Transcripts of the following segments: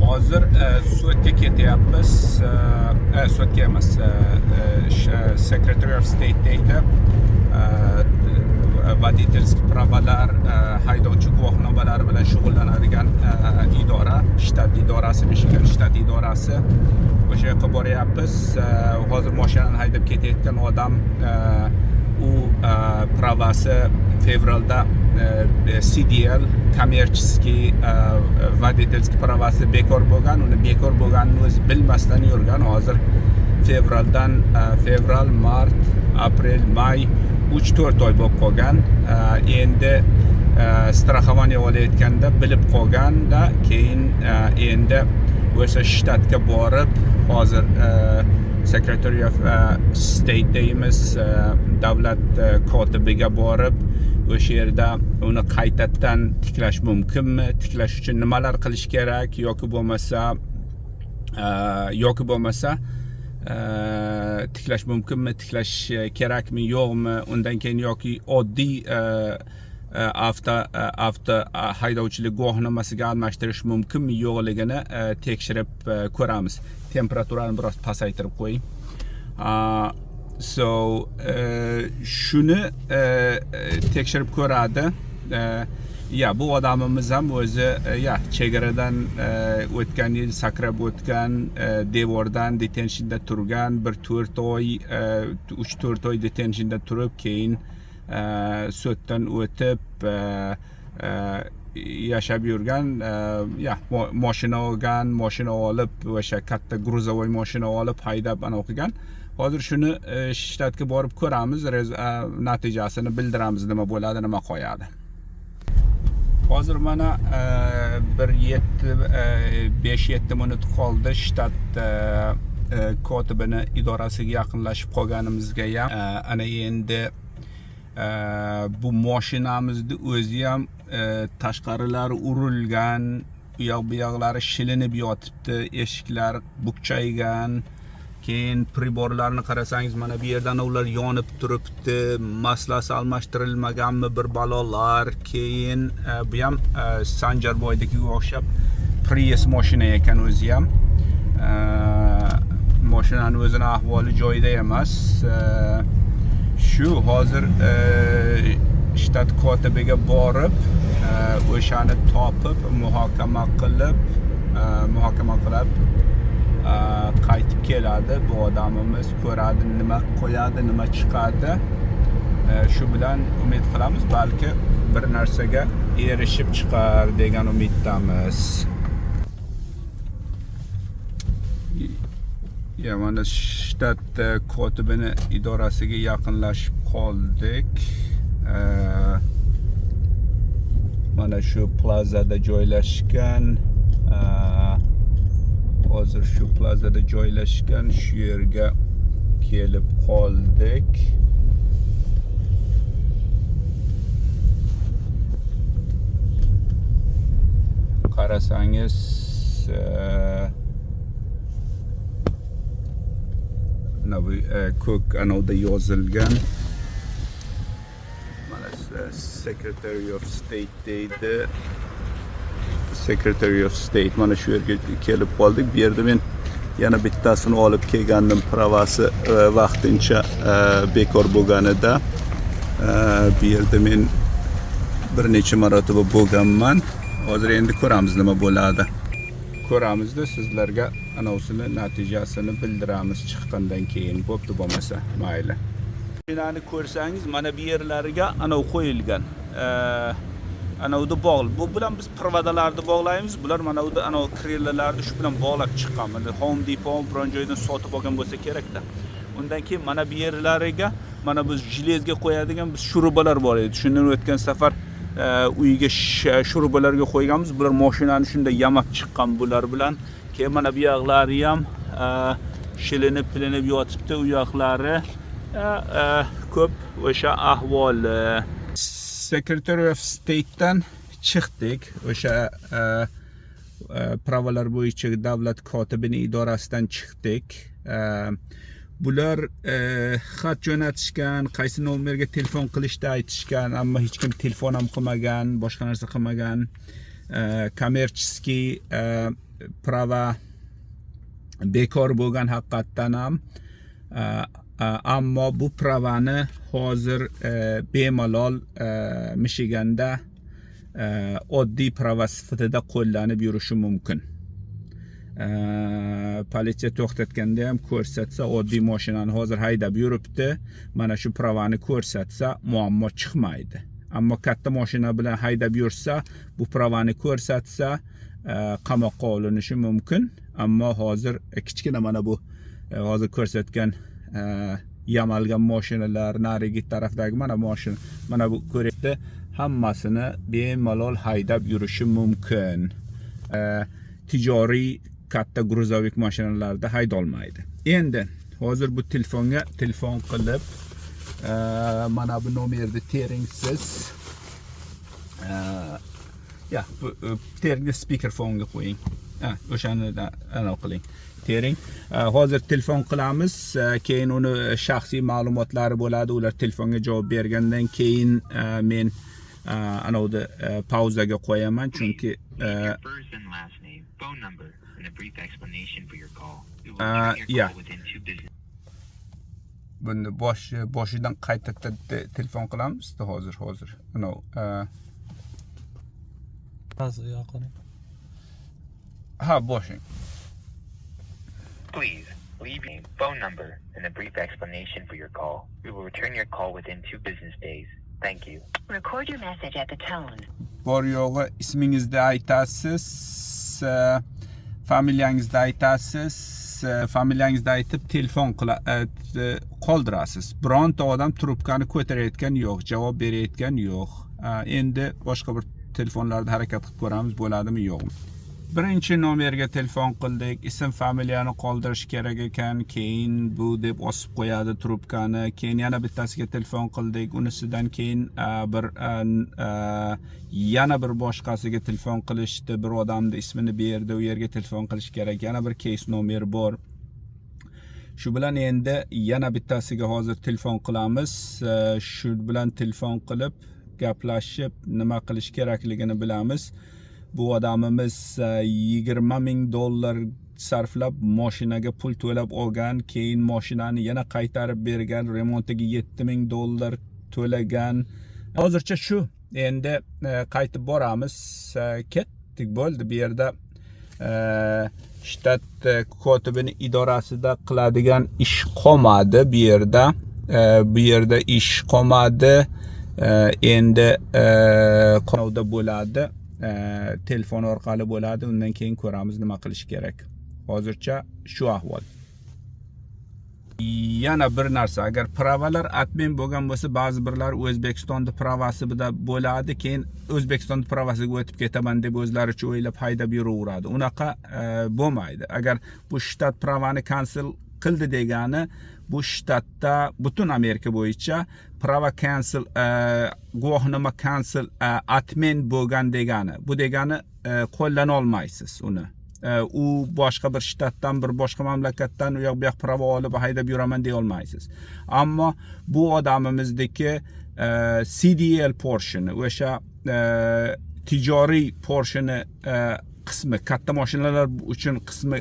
Hozir sudga ketyapmiz. Sudga emas, Secretary of State deydi. Водительский права lar, haydovchi guvohnomalari bilan shug'ullanadigan idora, shtat idorasi, Michigan shtat idorasi. O'sha yoqqa boryapmiz. Hozir mashinani haydab ketayotgan odam u права si fevralda CDL, коммерческий водительский права si bekor bo'lgan, uni bekor bo'lganini o'zi bilmasdan yurgan. Hozir fevraldan fevral, mart, aprel, may 3-4 oy bo'lib qolgan. Endi страхование olayotganda bilib qolganda, keyin endi o'sha shtatga borib, hozir Secretary of State deymiz, davlat kotibiga borib, o'sha yerda uni qaytadan tiklash mumkinmi, tiklash uchun nimalar qilish kerak, yoki bo'lmasa tiklash mumkinmi, tiklash kerakmi, yo'qmi, undan keyin yoki oddiy avto haydovchilik guvohnomasiga almashtirish mumkinmi, yo'qligini tekshirib ko'ramiz. Temperaturani biroz pasaytirib qo'ying. So shuni tekshirib ko'radi. Ya bu odamimiz ham o'zi ya chegaradan o'tgan yil sakrab o'tgan, devordan detentionda turgan bir 4 oy, 3-4 oy detentionda turib, keyin suddan o'tib yashab yurgan, ya moshina olgan, moshina olib, o'sha katta грузовой moshina olib haydab anavi qilgan. Hozir shuni shtatga borib ko'ramiz, natijasini bildiramiz, nima bo'ladi, nima qo'yadi. Hozir mana bir 7, 5-7 minut qoldi shtat kotibini idorasiga yaqinlashib qolganimizga ham. Ana endi bu moshinamizni o'zi ham tashqarilari urilgan, u yoq bu yoqlari shilinib yotibdi, eshiklar bukchaygan. Keyin priborlarni qarasangiz, mana bu yerdan ular yonib turibdi, масло si almashtirilmaganmi, bir balolar. Keyin bu ham Sanjarboynikiga o'xshab Prius mashina ekan o'zi ham. Mashinani o'zini ahvoli joyida emas. Shu hozir shtat kotibiga borib, o'shani topib, muhokama qilib qaytib keladi bu odamimiz, ko'radi, nima qo'yadi, nima chiqadi. Shu bilan umid qilamiz, balki bir narsaga erishib chiqar degan umiddamiz. Ya mana shtat kotibini idorasiga yaqinlashib qoldik. Mana shu plazada joylashgan. Hozir shu plazada joylashgan, shu yerga kelib qoldik. Qarasangiz, mana bu ko'k anovda yozilgan. Mana Secretary of State deydi. Secretary of State, mana shu yerga kelib qoldik. Bu yerda men yana bittasini olib kelgandim, права si vaqtincha bekor bo'lganida. Bu yerda men bir necha marotaba bo'lganman. Hozir endi ko'ramiz, nima bo'ladi. Ko'ramizda, sizlarga anavisini natijasini bildiramiz chiqqandan keyin. Bo'pti, bo'lmasa mayli. Mashinani ko'rsangiz, mana bu yerlariga anav qo'yilgan. Anavda bog'li. Bu bilan biz провода larni bog'laymiz. Bular mana bu anav крылья larni shu bilan bog'lab chiqqan. Mana Home Depot biron joydan sotib olgan bo'lsa kerakda. Undan keyin mana bu yerlariga mana bu желез ga qo'yadigan biz shurubalar bor edi. Shundan o'tgan safar uyga shurubalarga qo'yganmiz. Bular mashinani shunday yamab chiqqan bular bilan. Keyin mana bu yoqlari ham shilinib pilinib yotibdi u yoqlari. Ko'p o'sha ahvoli. Secretary of State'dan chiqdik. O'sha права lar bo'yicha davlat kotibini idorasidan chiqdik. Bular xat jo'natishgan, qaysi nomerga telefon qilishni aytishgan, ammo hech kim telefon ham qilmagan, boshqa narsa qilmagan. Коммерческий Права bekor bo'lgan haqiqatdan ham, ammo bu права ni hozir bemalol Michiganda oddiy права sifatida qo'llanib yurishi mumkin. Politsiya to'xtatganda ham ko'rsatsa, oddiy mashinani hozir haydab yuribdi, mana shu права ni ko'rsatsa, muammo chiqmaydi. Ammo katta mashina bilan haydab yursa, bu права ni ko'rsatsa, qamoqqa olinishi mumkin. Ammo hozir kichkina mana bu hozir ko'rsatgan yamalgan mashinalar, narigi tarafdagi mana mashina, mana bu ko'ryapti, hammasini bemalol haydab yurishi mumkin. Tijoriy katta грузовик mashinalarda haydolmaydi. Endi hozir bu telefonga telefon qilib, mana bu nomerni tering siz. Ya bu teringni speakerfonga qo'ying. Ha, o'shani anavi qiling, tering. Hozir telefon qilamiz, keyin uni shaxsiy ma'lumotlari bo'ladi. Ular telefonga javob bergandan keyin men anavni pauzaga qo'yaman, chunki Leave your first and last name, phone number, and a brief explanation for your call. We will return your call within 2 business Buni boshidan qayta telefon qilamiz hozir anav Hozir yoqini. Ha, boshing. Please leave your name, phone number, and a brief explanation for your call. We will return your call within 2 business days. Thank you. Record your message at the tone. Bor yo'g'i ismingizni aytasiz, familiyangizni aytasiz, familiyangizni aytib telefon qila qoldirasiz. Bironta odam trubkani ko'tarayotgan yo'q, javob berayotgan yo'q. Endi boshqa bir telefonlarda harakat qilib ko'ramiz, bo'ladimi, yo'qmi. Birinchi nomerga telefon qildik, ism familiyani qoldirish kerak ekan, keyin bu deb osib qo'yadi trubkani. Keyin yana bittasiga telefon qildik, unisidan keyin bir yana bir boshqasiga telefon qilishdi, bir odamni ismini berdi, u yerga telefon qilish kerak, yana bir case nomer bor. Shu bilan endi yana bittasiga hozir telefon qilamiz. Shu bilan telefon qilib, gaplashib, nima qilish kerakligini bilamiz. Bu odamimiz 20 000 dollar sarflab moshinaga pul to'lab olgan, keyin moshinani yana qaytarib bergan, remontiga 7000 dollar to'lagan. Hozircha shu. Endi qaytib boramiz. Ketdik, bo'ldi. Bu yerda shtat kotibini idorasida qiladigan ish qolmadi bu yerda. Bu yerda ish qolmadi. Endi qonunda bo'ladi. Telefon orqali bo'ladi. Undan keyin ko'ramiz nima qilish kerak. Hozircha shu ahvol. Yana bir narsa, agar права lar отмен bo'lgan bo'lsa, ba'zi birlar O'zbekistonda права sida bo'ladi, keyin O'zbekistonda права siga o'tib ketaman deb o'zlaricha o'ylab haydab yuraveradi. Unaqa bo'lmaydi. Agar bu shtat права ni cancel qildi degani, bu shtatda butun Amerika bo'yicha права cancel, guvohnoma cancel, отмен bo'lgan degani. Bu degani qo'llana olmaysiz uni. U boshqa bir shtatdan, bir boshqa mamlakatdan u yoq bu yoq права olib haydab yuraman deya olmaysiz. Ammo bu odamimizniki CDL portioni, o'sha tijoriy portioni, qismi, katta mashinalar uchun qismi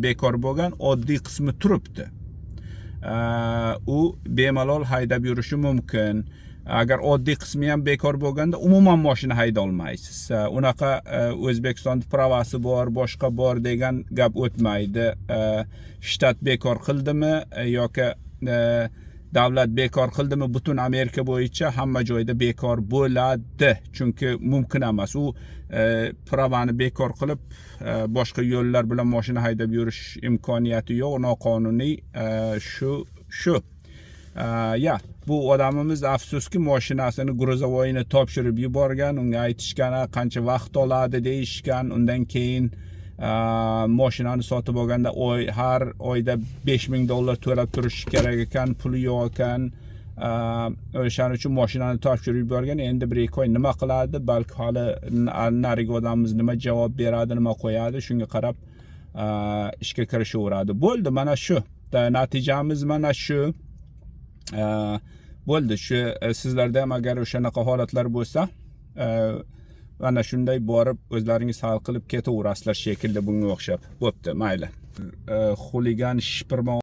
bekor bo'lgan, oddiy qismi turibdi. U bemalol haydab yurishi mumkin. Agar oddiy qismi ham bekor bo'lganda, umuman mashina hayda olmaysiz. Unaqa O'zbekistonda права si bor, boshqa bor degan gap o'tmaydi. Shtat bekor qildimi yoki davlat bekor qildimi, butun Amerika bo'yicha hamma joyda bekor bo'ladi, chunki mumkin emas u права ni bekor qilib, boshqa yo'llar bilan mashina haydab yurish imkoniyati yo'q, noqonuniy. Shu ya bu odamimiz, afsuski, mashinasini, грузовой ini topshirib yuborgan. Unga aytishgan, qancha vaqt oladi deyishgan. Undan keyin mashinani sotib olganda oy, har oyda 5000 dollar to'lab turishi kerak ekan, puli yo'q ekan. O'shaning uchun mashinani topshirib yuborgan. Endi bir ikki oy nima qiladi, balki hali narigi odamimiz nima javob beradi, nima qo'yadi, shunga qarab ishga kirishaveradi. Bo'ldi, mana shu natijamiz, mana shu. Bo'ldi shu. Sizlarda ham agar o'shanaqa holatlar bo'lsa, Ana shunday borib o'zlaringiz hal qilib ketaverasizlar shekilli bunga o'xshab. Bo'pti, mayli. Xuligan shipirma.